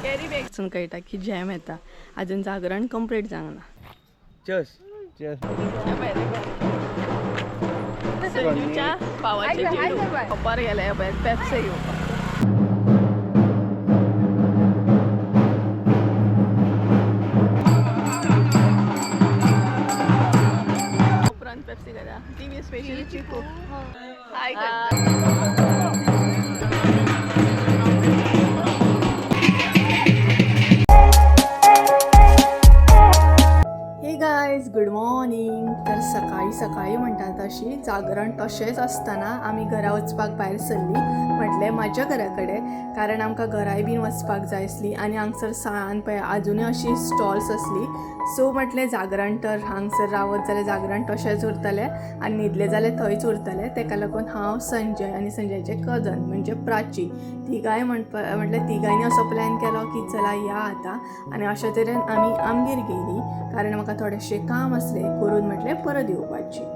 Carry bag कळटा की jam येता. अजून जागरण कंप्लीट जावंक ना. चस चस. संजूच्या पावाचे चेडूं शॉपार गेले पळय पेप्से घेवपाक. उपरांत पेप्सी करा ती बी स्पेशली चिकू. हाय करता. हे गायज, गुड मॉर्निंग. तर सकाळी सकाळी म्हणटात तशी जागरण तशेंच आसतना आमी घरा वचपाक भायर सरली, म्हटलें म्हाज्या घरा कडेन, कारण आमकां घराय बीन वचपाक जाय आसली आनी हांगसर साळान पळय आजुनूय अशी स्टॉल्स आसली. सो म्हटलें जागरण तर हांगसर रावत जाल्यार जागरण तशेंच उरतलें आनी न्हिदलें जाल्यार थंयच उरतलें. तेका लागून हांव, संजय आनी संजयाचे कजन म्हणजे प्राची तिगांय म्हटल्यार तिगांयनी असो प्लॅन केलो की चला या आतां. आनी अशे तरेन आमी आमगेर गेली, कारण म्हाका थोडेशें काम आसलें करून म्हटलें परत येवपाची.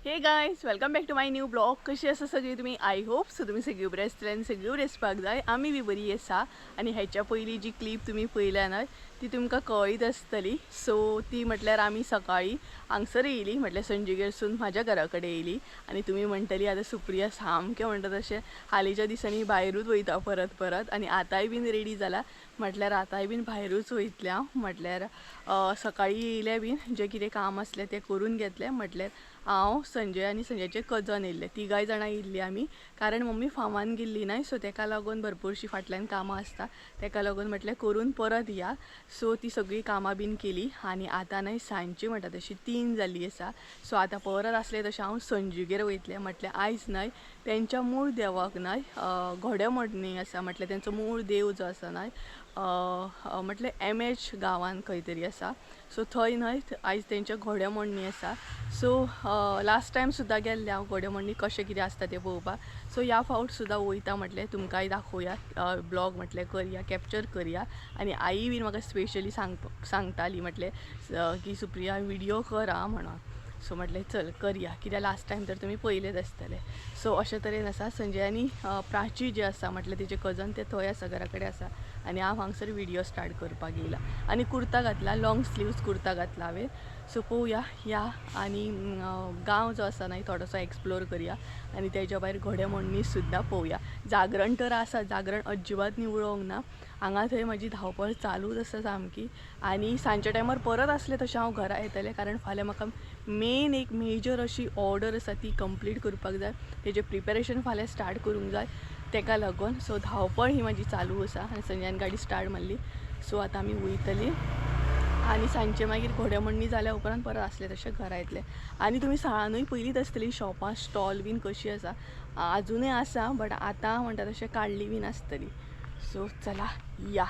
Hey guys, welcome back to my new blog. कशी आसा सगळी तुमी? I hope so तुमी सगळीं बरी आसतली आनी सगळीं बरी आसपाक जाय. आमी बी बरी आसा. आनी ह्याच्या पयलीं जी क्लीप तुमी पळयल्या न्हय ती तुमकां कळीत आसतली. सो ती म्हटल्यार आमी सकाळीं हांगसर येयली, म्हटल्यार संजयगेरसून म्हाज्या घरा कडेन येयली. आनी तुमी म्हणटली आतां सुप्रिया सामकें म्हणटा तशें हालींच्या दिसांनी भायरूच वयता परत परत, आनी आतांय बीन रेडी जाला म्हटल्यार आतांय बीन भायरूच वयतलें हांव. म्हटल्यार सकाळीं येयलें बीन जें कितें काम आसलें तें करून घेतलें. म्हटल्यार हांव, संजय आनी संजयाचे कजन येयल्ले, तिगांय जाणां येयल्लीं आमी, कारण मम्मी फामान गेल्ली न्हय, सो तेका लागून भरपूरशीं फाटल्यान कामां आसता, तेका लागून म्हटलें करून परत या. सो ती सगळीं कामां बीन केली आनी आतां न्हय सांजची म्हणटा तशी 3 जाल्ली आसा. सो आतां परत आसलें तशें हांव संजूगेर वयतलें. म्हटलें आयज न्हय तेंच्या मूळ देवाक न्हय घोडेमोडणी आसा, म्हटल्यार तेंचो मूळ देव जो आसा न्हय म्हटल्यार एम एच गांवान खंय तरी आसा. सो थंय न्हय आयज तेंच्या घोडेमोडणी आसा. सो लास्ट टायम सुद्दां गेल्लें हांव घोडेमोडणी कशें कितें आसता तें पळोवपाक. सो ह्या फावट सुद्दां वयता, म्हटलें तुमकांय दाखोवया, ब्लॉग म्हटलें करया, कॅप्चर करया. आनी आई बीन म्हाका स्पेशली सांगताली म्हटलें की सुप्रिया व्हिडियो कर आं म्हणून. सो म्हटलें चल करया, कित्याक लास्ट टायम तर तुमी पळयलेच आसतले. सो अशे तरेन आसा. संजय आनी प्राची जें आसा म्हटल्यार तेजे कजन ते थंय आसा, घरा कडेन आसा, आनी हांव हांगसर व्हिडियो स्टार्ट करपाक येयला. आनी कुर्ता घातला, लाँग स्लिव्स कुर्ता घातला हांवें. सो पळोवया या आनी गांव जो आसा न्हय थोडोसो एक्सप्लोर करया आनी तेज्या भायर घोडेमोडणी सुद्दां पळोवया. जागरण तर आसा, जागरण अजिबात निवळोंक ना. हांगा थंय म्हाजी धांवपळ चालूच आसा सामकी. आनी सांजच्या टायमार परत आसलें तशें हांव घरा येतलें, कारण फाल्यां म्हाका मेन एक मेजर अशी ऑर्डर आसा ती कंप्लीट करपाक जाय, तेजें प्रिपेरेशन फाल्यां स्टार्ट करूंक जाय, तेका लागून. सो धांवपळ ही म्हाजी चालू आसा. आनी संजयान गाडी स्टार्ट मारली. सो आतां आमी वयतलीं आनी सांजचे मागीर घोडेमोडणी जाल्या उपरांत परत आसलें तशें घरा येतलें. आनी तुमी साळानूय पयलींच आसतली शॉपां स्टॉल बीन कशी आसा, आजुनूय आसा, बट आतां म्हणटा तशें काडली बीन आसतली. सो चला या.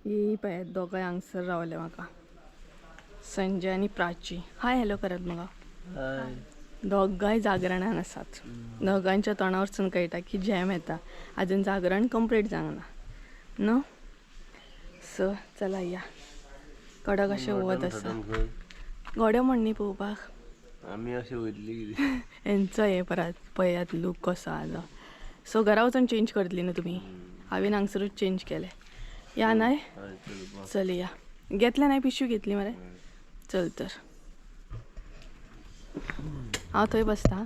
ही पळयात दोगांय हांगसर रावले म्हाका, संजय आनी प्राची. हाय हॅलो करात म्हाका. दोगांय जागरणान आसात. दोगांच्या तोंडावरसून कळटा की जॅम येता, अजून जागरण कंप्लीट जावंक ना न्हू. सो चला या. कडक अशें वत आसा. घोडेमोडणी पळोवपाक आमी अशें वयतली. हेंचो हें परत पळयात लूक कसो आसा. सो घरा वचून चेंज करतली न्हू तुमी? हांवें हांगसरूच चेंज केलें. या न्हय, चल या. घेतलें न्हय पिशवी घेतली मरे? चल तर हांव थंय बसता.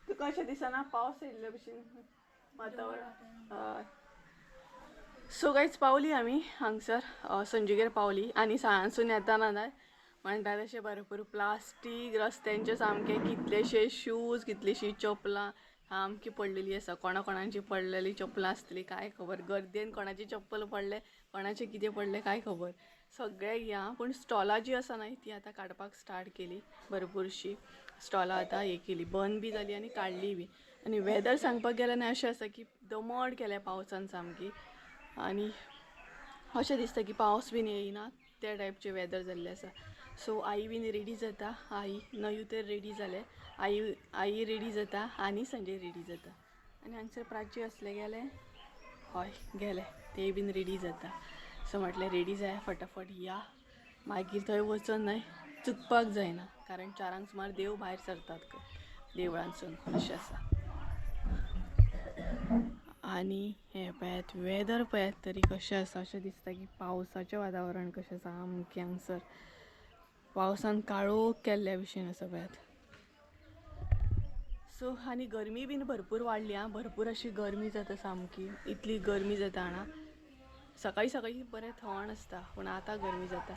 तुका अशें दिसना पावस येयल्ले भशेन वातावरण? हय. सो गायज पावली आमी हांगसर, संजूगेर पावली. आनी साळांसून येताना न्हय म्हणटा तशें भरपूर प्लास्टीक रस्त्यांचे सामके, कितलेशे शूज, कितलीशीं चपलां सामकी पडलेली आसा. कोणा कोणाची पडलेली चपलां आसतली काय खबर, गर्देन कोणाची चप्पल पडलें, कोणाचें कितें पडलें काय खबर. सगळें या पूण स्टॉलां जी आसा न्हय ती आतां काडपाक स्टार्ट केली. भरपूरशी स्टॉलां आतां हे केली, बंद बी जाली आनी काडली बी. आनी वेदर सांगपाक गेल्यार न्हय अशें आसा की दमट केल्या पावसान सामकी, आनी अशें दिसता की पावस बीन येयना त्या टायपचें वेदर जाल्लें आसा. सो आई बीन रेडी जाता, आई नयू तर रेडी जालें, आई आई रेडी जाता आनी संजय रेडी जाता. आनी हांगसर प्राची आसले गेले, हय गेले, ते बीन रेडी जाता. सो म्हटलें रेडी जाय फटाफट या, मागीर थंय वचोन न्हय चुकपाक जायना, कारण 4 सुमार देव भायर सरतात देवळांसून अशें आसा. आनी हें पळयात वेदर पळयात तरी कशें आसा, अशें दिसता की पावसाचें वातावरण कशें आसा सामकें. हांगसर पावसान काळोख केल्ल्या भशेन आसा पळयात. सो आनी गरमी बीन भरपूर वाडली आं, भरपूर अशी गरमी जाता सामकी, इतली गरमी जाता जाणा. सकाळीं सकाळीं बरें थंड आसता पूण आतां गरमी जाता.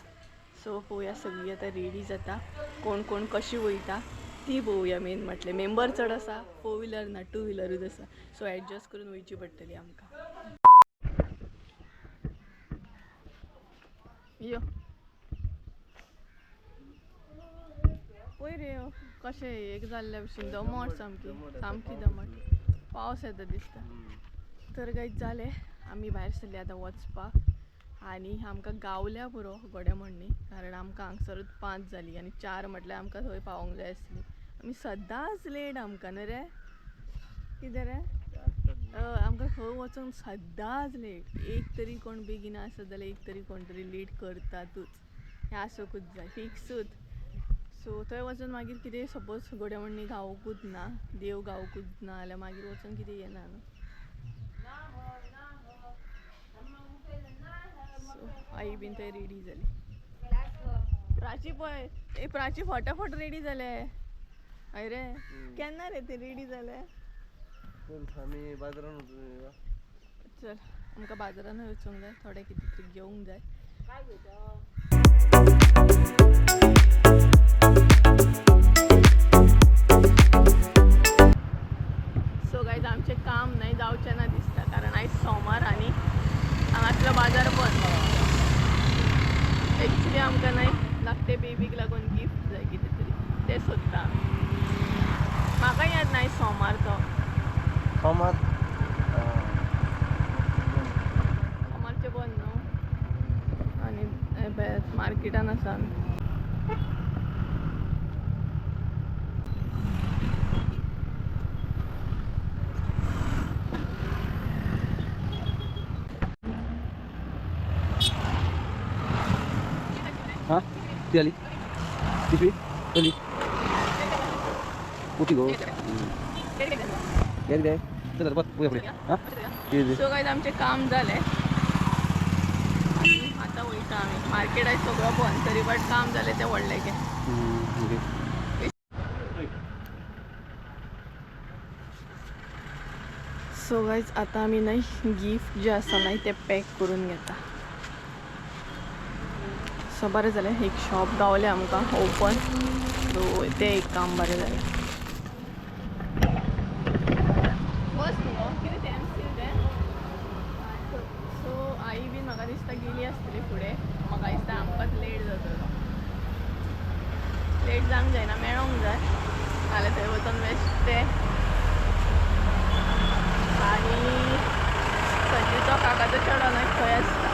सो पळोवया सगळीं आतां रेडी जाता, कोण कोण कशी वयता ती पळोवया. मेन म्हटलें मेंबर चड आसा, 4 व्हिलर ना 2 व्हिलरूच आसा, सो एडजस्ट करून वयची पडटली आमकां. यो पळय रे कशें एक जाल्ल्या भशेन दमट, सामकी सामकी दमट, पावस येता दिसता. तर कांय जालें, आमी भायर सरले आतां वचपाक आनी आमकां गावल्या पुरो गोडे म्हणणी, कारण आमकां हांगसरूच 5 जाली आनी 4 म्हटल्यार आमकां थंय पावोंक जाय आसली. आमी सदांच लेट आमकां न्हू रे, कितें रे, आमकां खंय वचोंक सदांच लेट. एक तरी कोण बेगीन आसत जाल्यार एक तरी कोण तरी लेट करतातूच, हें आसूंकूच जाय फिक्सूच. सो थंय वचून मागीर कितें सपोज घोडेमोडणी गावोंकूच ना, देव गावोंकूच ना जाल्यार मागीर वचून कितें येना न्हू. सो आई बीन थंय रेडी जाली. प्राची पळय, ए प्राची फटाफट रेडी जाले. हय रे, केन्ना रे ते रेडी जाले? आमी बाजारान वचूं. चल आमकां बाजारानूय वचूंक जाय, थोडें कितें तरी घेवंक जाय. सो गायज आमचें काम न्हय जावचें ना दिसता, कारण आयज सोमार आनी हांगासलो बाजार बंद. एक्चुली आमकां न्हय धाकटे बेबीक लागून गिफ्ट जाय कितें तरी, तें सोदता आमी. म्हाका याद ना आयज सोमार तो. सोमार सोमारचें बंद न्हू. आनी मार्केटान आसा आमी. हां ती आली पिशवी चली मोठी गो घे चल बस पुढे पुढे. हां सो गायज आमचें काम जालें आनी आतां वयता आमी. मार्केट आयज सगळो बंद तरी बट काम जालें तें व्हडलें गे. सो गायज आतां आमी न्हय गिफ्ट जें आसा न्हय तें पॅक करून घेता. सो बरें जालें एक शॉप गावलें आमकां ओपन, सो तें एक काम बरें जालें. बस न्हू कितें तें एमसील तें. सो आई बीन म्हाका दिसता गेली आसतली फुडें, म्हाका दिसता आमकांच लेट जातलो. लेट जावंक जायना, मेळोंक जाय, नाल्यार थंय वचोन बेश्टें. आनी संजूचो काकाचो चेडो न्हय खंय आसता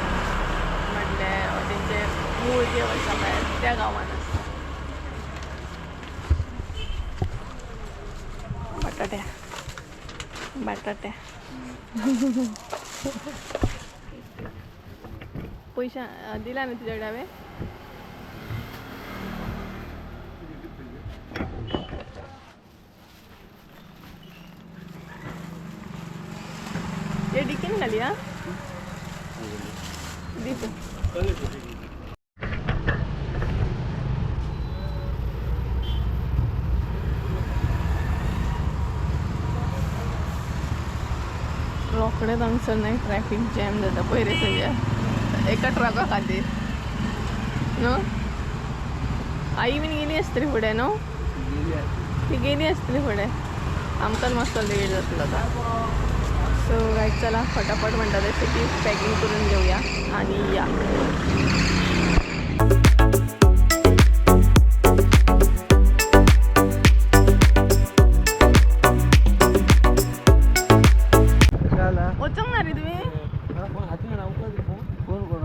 म्हटलें तेंचे मूळ देव आसा पळय त्या गांवान आसता. बटाट्या बटाट्या पयशे दिला न्हू तुज्या कडेन हांवें? ते डिकीन घाली आं दी तूं. रोखडेच हांगसर न्हय ट्रॅफीक जॅम जाता पळय रे सगळ्या एका ट्रका खातीर न्हू. आई बीन गेली आसतली फुडें न्हू, ती गेली आसतली फुडें, आमकांच मातसो लेट जातलो आतां. सो गायज चला फटाफट म्हणटा तशें की पॅकिंग करून घेवया आनी या. वचोंक ना रे तुमी? फोन कोण?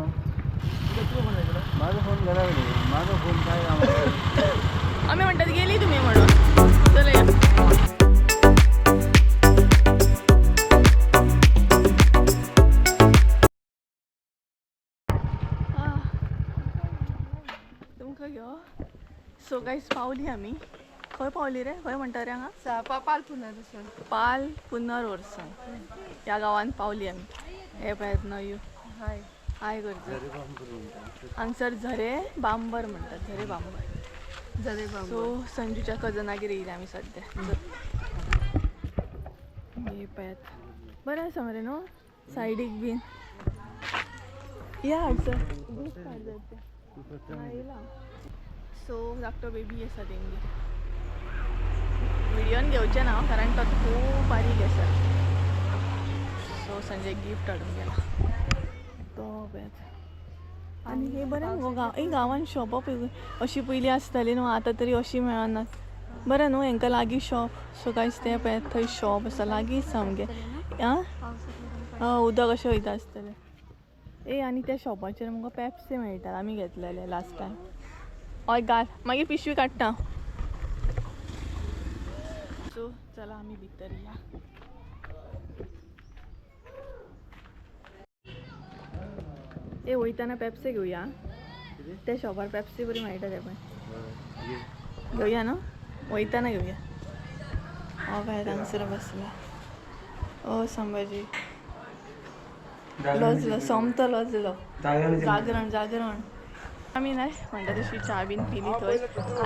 माझा फोन घराकडे, माझा फोन काय. सो गायज पावली आमी. खंय पावली रे? खंय म्हणटा रे हांगा? पाल पुनर्वसन. पाल पुनर्वसन ह्या गांवान पावली आमी. हे पळयात न्हंयो. हाय हाय करता. हांगसर झरे बांबर म्हणटात, झरे बांबर. झरे बांबर. सो संजूच्या कजनागेर येयले आमी सद्या. हे पळयात, बरें आसा मरे न्हू सायडीक बीन. या हाडसर येयला. सो धाकटो बेबी आसा तेंगेर. व्हिडियोन घेवचें ना कारण तो खूब बारीक आसा. सो संजय गिफ्ट हाडून गेला तो पळयात. आनी हे बरें मुगो गांव, ए गांवान शॉपां अशी पयलीं आसताली न्हू, आतां तरी अशी मेळनात. बरें न्हू हेंकां लागीं शॉप. सो गायज तें पळयात थंय शॉप आसा लागींच सामकें. आं उदक अशें वयता आसतलें. ए आनी त्या शॉपाचेर मुगो पेप्सी मेळटा, आमी घेतलेले लास्ट टायम. हय घाल, मागीर पिशवी काडटा. सो चला आमी भितर या. ए वयताना पेप्सी घेवया, त्या शॉपार पेप्सी बरी मेळटा ते पण घेवया न्हू, वयताना घेवया. हो भायर हांगसर बसला. ओ संभाजी लजलो, सोमतो लजलो. जागरण जागरण. आमी न्हय म्हणटा तशी च्या बीन पिली थंय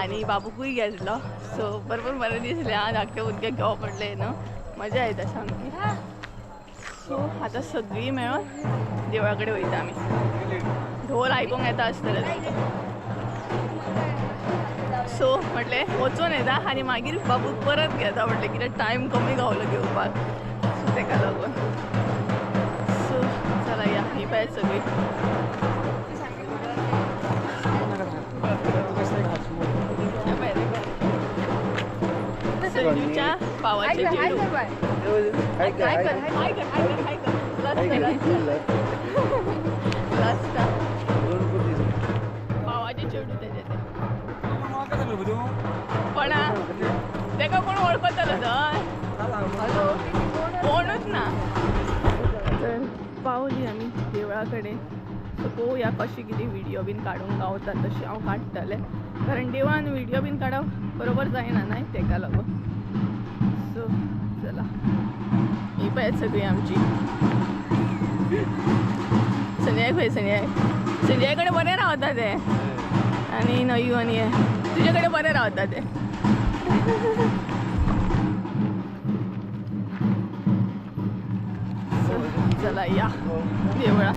आनी बाबूकूय घेतलो. सो बरोबर बरें दिसलें आं, धाकटे भुरग्याक घेवप म्हटलें न्हू, मजा येता सामकी. सो आतां सगळीं मेळोन देवळा कडेन वयता आमी. ढोल आयकूंक येता आसतलें तुमकां. सो म्हटलें वचून येता आनी मागीर बाबूक परत घेता म्हटलें, कित्याक टायम कमी गावलो घेवपाक. सो तेका लागून. सो चला या, ही पळयात सगळी. संजूच्या भावाचे चेडूं. हाय कर, हाय कर, हाय कर, हाय कर. लास्ट भावाचे चेडूं तेजें तें. पण तेका कोण वळखतलो थंय? कोणूच ना. तर पावली आमी देवळा कडेन. सो पळोवया कशें कितें व्हिडियो बीन काडूंक गावता तशें हांव काडटलें, कारण देवळान व्हिडियो बीन काडप बरोबर जायना न्हय, तेका लागून. सो चला, ही पळयात सगळी आमची. संजय खंय? संजय, संजय कडेन बरें रावता तें. आनी नयू आनी हें तुजे कडेन बरें रावता तें. सो चला या देवळा.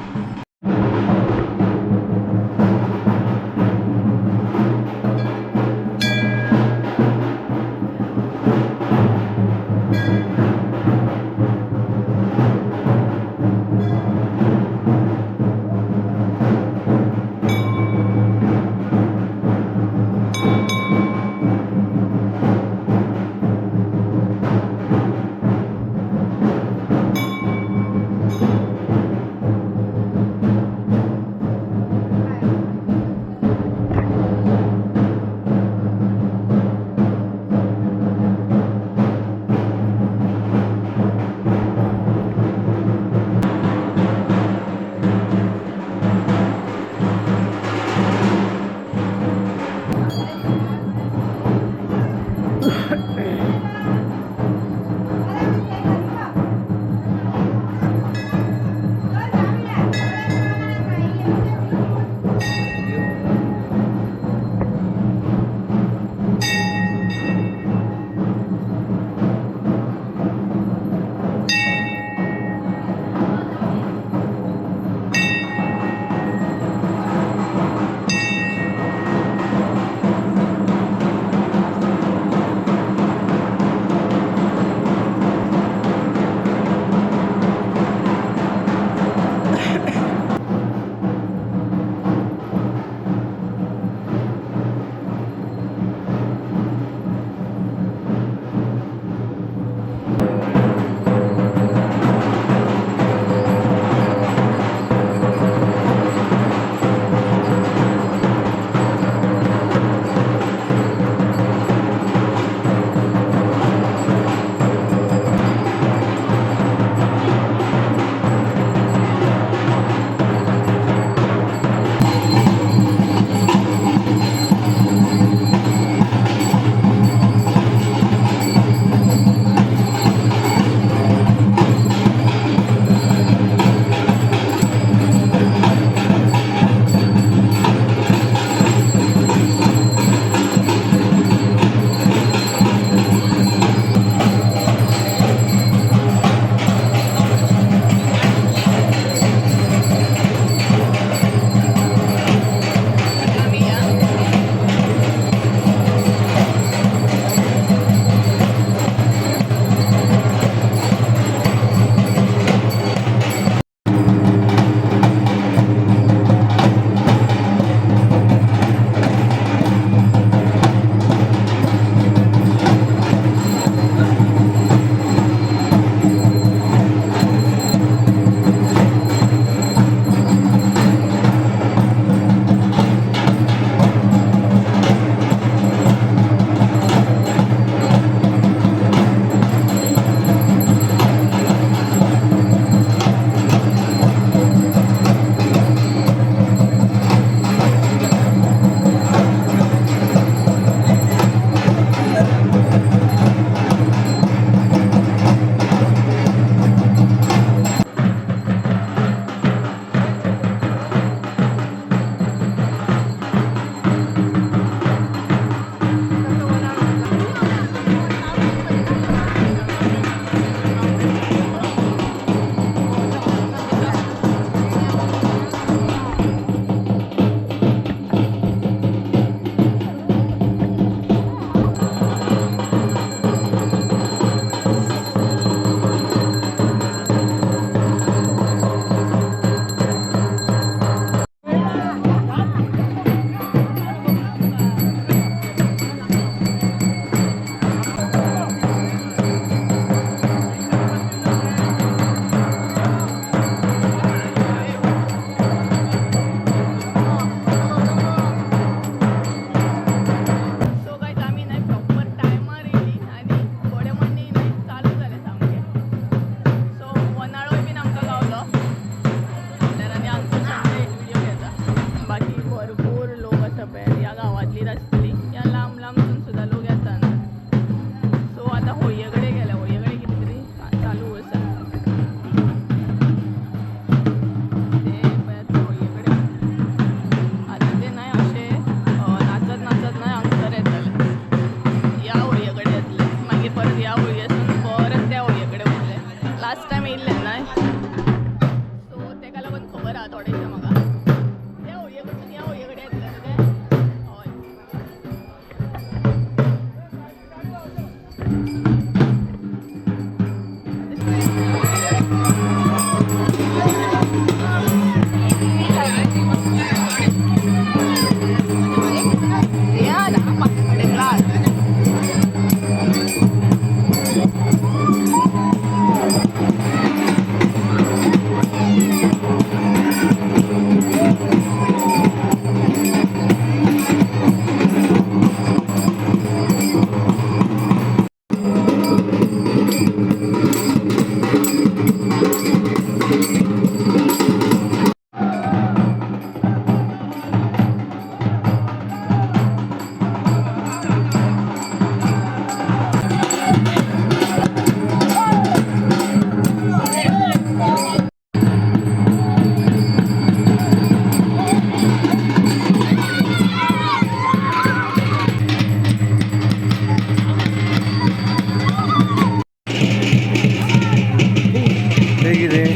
ते कितें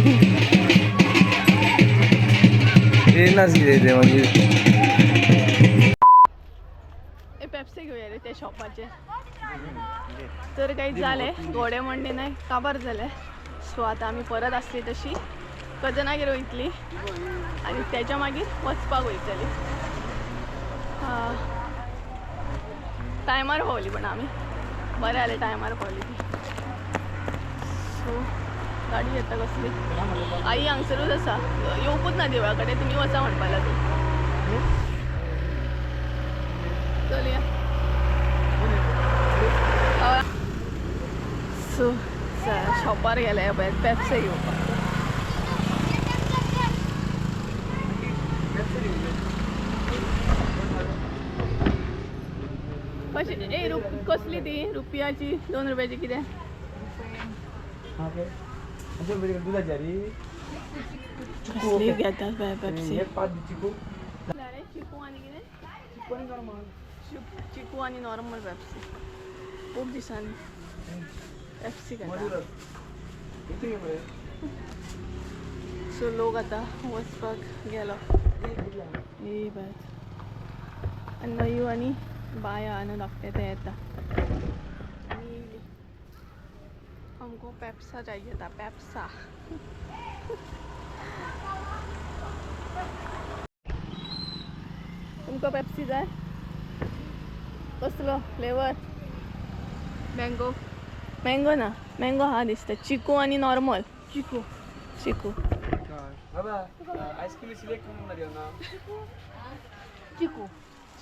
येयनाच कितें तें मागीर. ए पेप्सी घेवया रे त्या शॉपाचे. तर काही जालें घोडे म्हणणे नाही काबार जालें. सो आतां आमी परत आसली तशी कजनागेर वयतली आनी तेच्या मागीर वचपाक वयतली. टायमार पावली पण आमी, बरें जालें टायमार पावली ती. सो गाडी येता कसली. आई हांगसरूच आसा, येवपूच ना देवळा कडेन, तुमी वचा म्हणपाक लागली. चलया. सो शॉपार गेले पळय पेप्से घेवपाक. कशी ए रुप कसली ती रुपयाची 2 रुपयाची कितें? कसली घेतात पळय पेप्सी. चिकू आनी कितें, चिकू आनी नॉर्मल पेप्सी. खूब दिसांनी पेप्सी घेता. सो लोक आतां वचपाक गेलो. ए बाय आनी नयू आनी बाय आनी धाकटे ते येता. आनी येयली. हमको पेप्सा चाहिए था, पेप्सा. तुमकां पेप्सी जाय? कसलो फ्लेवर? मँगो. मँगो ना, मँगो हा दिसता. चिकू आनी नॉर्मल. चिकू. चिकू. बाबा आयस्क्रीम सिलेक्ट करून ना. चिकू.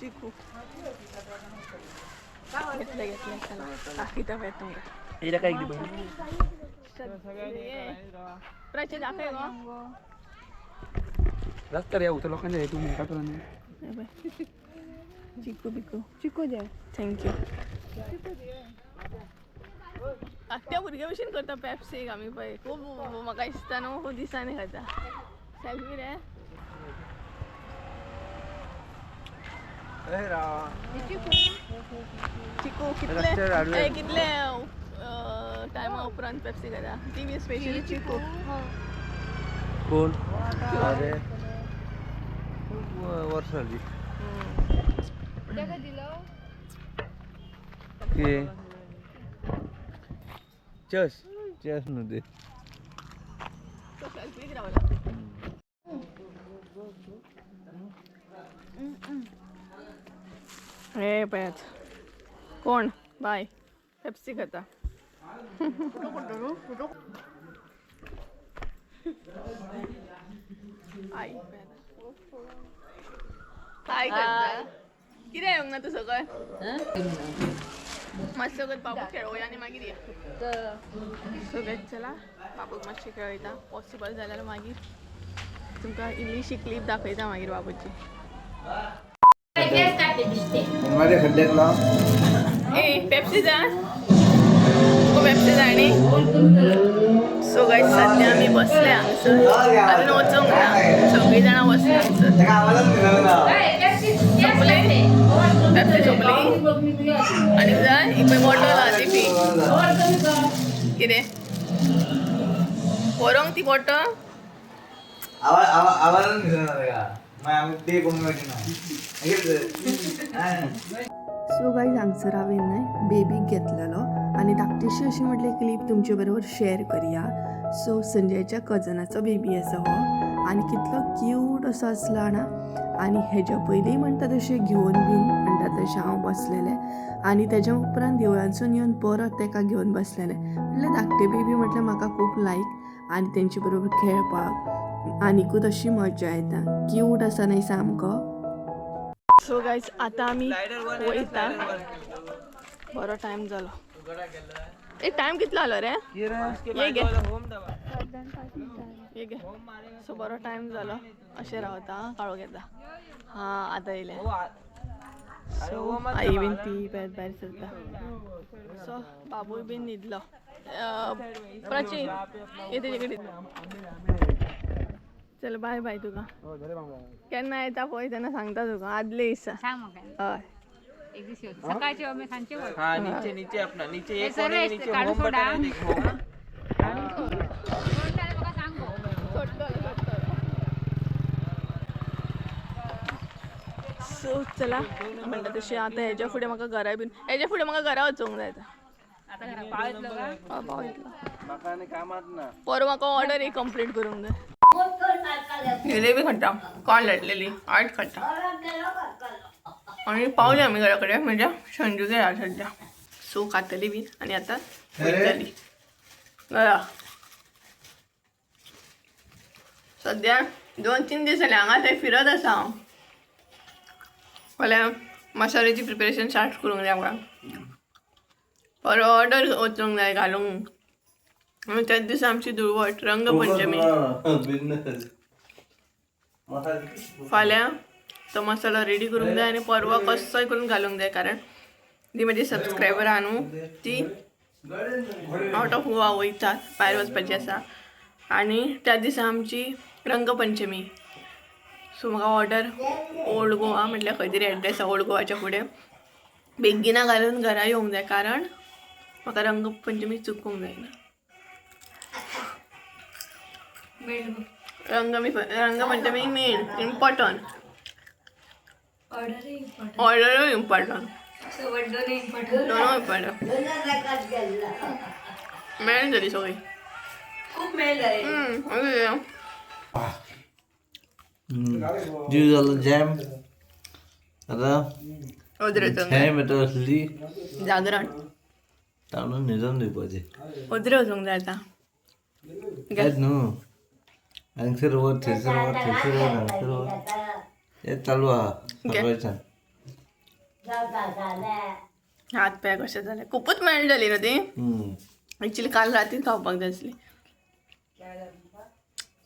चिकू घेतले घेतले. चला दाखयता पळय तुमकां. येयला काय एकदी पळय. प्राची दाखय गो. रस्त्यार या उतर लोकांच्या हेतू म्हणटा तुला न्ही. हे पळय चिकू बिकू. चिकू द्या. Thank you. त्या भुरग्या भशेन करता पेप्सीक आमी पळय. खूब म्हाका दिसता न्हू खूब दिसांनी खाता. सेल्फी रे. चिकू कितले रस्त्यार हाडूया. ए, कितले टायमा उपरांत पेप्सी खाता ती बी स्पेशली चिकू. कोण? अरे खूप वर्ष झाली. ताका दिलो. कितें चस चस न्हू ते. तो सेल्फीक रावला. हे पळयात कोण बाय पेप्सी खाता. आई काय करता? कितें येवंक ना तूं सकयल? मातसो सगळं बाबूक खेळोवया आनी मागीर या. सगळें चला बाबूक मातशें खेळयता. पॉसिबल जाल्यार मागीर तुमकां इल्लीशी क्लीप दाखयता मागीर बाबूची. माझ्या खड्ड्यात लाव. ए पेप्सी जाय तुका? पेप्सी जाय न्ही? सो गायज सद्या आमी बसले हांगसर, अजून वचूंक ना. सगळीं जाणां बसले हांगसर. सोंपले पेप्सी सोंपली. आनी जाय एक पळय बॉटल आहा ती पी. कितें व्हरोंक ती बॉटल? आवाज आवाजच दिसना ताका, मागीर आमी पे करूंक मेळचे ना. सो गायज हांगसर हांवें न्हय बेबीक घेतलेलो. आनी धाकटीशी अशी म्हटल्यार क्लीप तुमचे बरोबर शेअर करया. सो संजयच्या कजनाचो बेबी आसा हो आनी कितलो क्यूट असो आसलो ना. आनी हेज्या पयलीं म्हणटा तशें घेवन बीन म्हणटा तशें हांव बसलेलें आनी तेज्या उपरांत देवळांसून येवन परत तेका घेवन बसलेलें. म्हटल्यार धाकटे बेबी म्हटल्यार म्हाका खूब लायक आनी तेंचे बरोबर खेळपाक आनिकूच अशी मजा येता. क्यूट आसा न्ही सामको. सो गायज आतां आमी वयता. बरो टायम जालो. ए टायम कितलो जालो रे? ये गे ये गे. सो बरो टायम जालो. अशें रावता काळो घेता. हां आतां येयलें. सो आई बीन ती भायर भायर सरता. सो बाबूय बीन न्हिदलो. प्राची ये तेजे कडेन. चल बाय बाय. तुका केन्ना येता पळय तेन्ना सांगता तुका आदले दिसा. सांग म्हाका. हय. एक दीस येवन सकाळचे आमी सांजचे वच. हाँ, नीचे नीचे अपना नीचे हे एक कोने में सर्व नीचे काढून होम बटन सोडा. है, देख होम. कोण जाल्यार म्हाका सांग गो. सो चला म्हणटा तशें आतां हेज्या फुडें म्हाका घरा बीन हेज्या फुडें म्हाका घरा वचूंक जाय आतां. आतां घरा पावयतलो काय? हय, पावयतलो. म्हाका आनी कामात ना. परत म्हाका ऑर्डर एक कंप्लीट करूंक जाय. जिलेबी खाता कोण लाटलेली आठ खाता आनी पावले आमी घरा कडेन म्हणजे संजू घरा सद्या. सो खातली बीन आनी आतां वयतली घरा. सद्या 2-3 दीस जाले हांगा थंय फिरत आसा हांव. फाल्यां मसाल्याची प्रिपरेशन स्टार्ट करूंक जाय म्हाका. परत ऑर्डर वचूंक जाय घालूंक. आनी त्याच दिसा आमची धुळवट रंगपंचमी. बिझनेस. फाल्यां तो मसालो रेडी करूंक जाय आनी परवा कसोय करून घालूंक जाय कारण ती म्हजी सबस्क्रायबर आहा न्हू ती आवट ऑफ गोवा वयतात भायर वचपाची आसा आनी त्या दिसा आमची रंगपंचमी. सो म्हाका ऑर्डर ओल्ड गोवा म्हटल्यार खंय तरी एड्रेस आसा ओल्ड गोवाच्या फुडें बेगिना घालून घरा येवंक जाय कारण म्हाका रंगपंचमी चुकोवंक जायना. रंगपंचमी मेन इम्पॉर्टंट ऑर्डरूय इम्पॉर्टंट दोनूय इम्पॉर्टंट. मेळ जाली सगळी. खूप मेळ जाले. जीव जालो जॅम आता. ओदरे. जॅम येता असली. जागरण. ताणून न्हिदोन दिवपाचें. ओदरे वचूंक जाय आतां. कांयच न्हू, हांगसर वच थंयसर वच थंयसर वच हांगसर वच हें चालू आहा सकाळच्यान. हात पांय कशे जाले खुपूच मेळ जाली न्हू ती. एक्चुली काल रातीन खावपाक जाय आसली.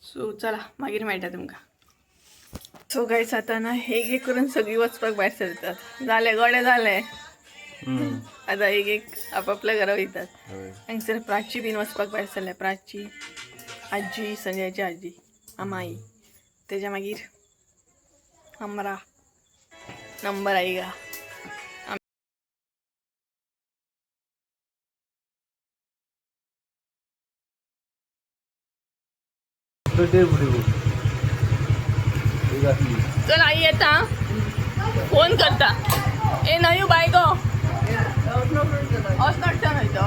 सो चला मागीर मेळटा तुमकां. सो गायस आतां ना एक एक करून सगळीं वचपाक भायर सरतात. जालें गडे जालें. आतां एक एक आपापल्या घरा वयतात. हांगसर प्राची बीन वचपाक भायर सरल्या. प्राची आजी संजयाची आजी आमाई तेज्या मागीर हमरा नंबर आयगा. चल आई येता फोन करता. ए नयू बाय गो. असनोटच्यान वयतो.